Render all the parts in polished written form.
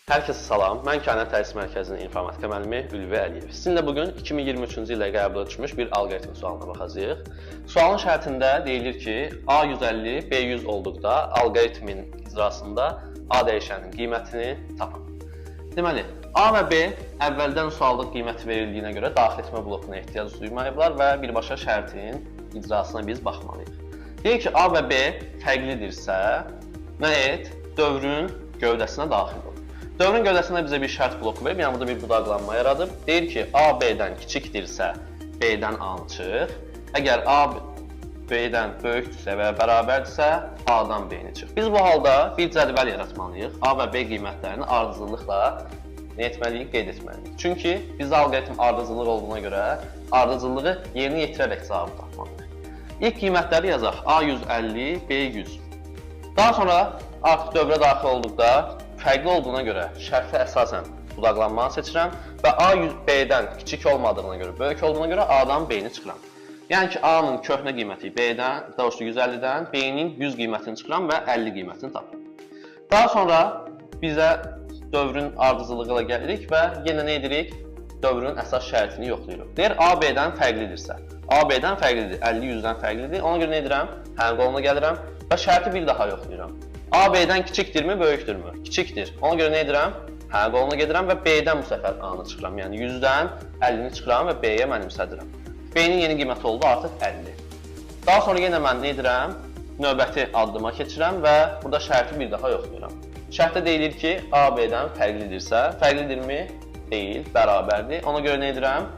Hər kəsə salam. Mən Kainat Təhsil Mərkəzinin informatika müəllimi Ülvi Əliyev. Sizinlə bu gün 2023-cü ildə qəbula düşmüş bir alqoritm sualına baxacağıq. Sualın şərtində deyilir ki, A 150, B 100 olduqda alqoritmin icrasında A dəyişəninin qiymətini tapın. Deməli, A və B əvvəldən sualda qiyməti verildiyinə görə daxil etmə blokuna ehtiyac duymayıblar və birbaşa şərtin icrasına biz baxmalıyıq. Deyir ki, A və B fərqlidirsə, nə et? Dövrün gövdəsinə daxil olur. Dövrün gövdəsində bizə bir şərt bloku verib, yəni burada bir budaqlanma yaradıb. Deyir ki, A B-dən kiçikdirsə, B-dən A-nı çıx. Əgər A B-dən böyükdürsə və bərabərdirsə, A-dan B-ni çıx. Biz bu halda bir cədvəl yaratmalıyıq. A və B qiymətlərini ardıcıllıqla nə etməliyik, qeyd etməliyik. Çünki bizdə alqoritm ardıcıllıq olduğuna görə ardıcıllığı yerinə yetirərək cavabı tapmalıyıq. İlk qiymətləri yazaq. A 150, B 100. Daha sonra artıq dövrə daxil olduqda fərqli olduğuna görə şərtə əsasən budaqlanmanı seçirəm və A B-dən kiçik olmadığına görə, böyük olduğuna görə A-dan B-ni çıxıram. Yəni ki, A-nın köhnə qiyməti B-dən, daha doğrusu 150-dən, B-nin 100 qiymətini çıxıram və 50 qiymətini tapıram. Daha sonra bizə dövrün ardıcıllığı ilə gəlirik və yenə nə edirik? Dövrün əsas şərtini yoxlayırıq. Deyir, A B-dən fərqlidirsə. A B-dən fərqlidir, 50 100-dən fərqlidir. Ona görə nə edirəm? Həmin qoluna gəlirəm və şərti bir daha yoxlayıram. A B-dən kiçikdirmi, böyükdürmü? Kiçikdir. Ona görə nə edirəm? Hə, qoluna gedirəm və B-dən bu səfər A-nı çıxıram. Yəni 100-dən 50-ni çıxıram və B-yə mənimsədirəm. B-nin yeni qiyməti oldu artıq 50. Daha sonra yenə mən nə edirəm? Növbəti addıma keçirəm və burada şərti bir daha yoxlayıram. Şərtdə deyilir ki, A B-dən fərqlidirsə, fərqlidirmi? Deyil, bərabərdir. Ona görə nə edirəm?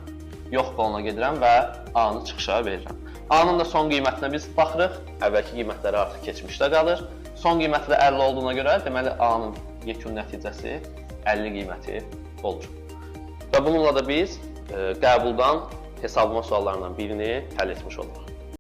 Yox qoluna gedirəm və A-nı çıxışa verirəm. A-nın da son qiymətinə biz baxırıq. Əvvəlki qiymətləri artıq keçmişdə qalır. Son qiyməti də 50 olduğuna görə, deməli A-nın yekun nəticəsi 50 qiyməti olur. Və bununla da biz qəbuldan hesablama suallarından birini həll etmiş oluruq.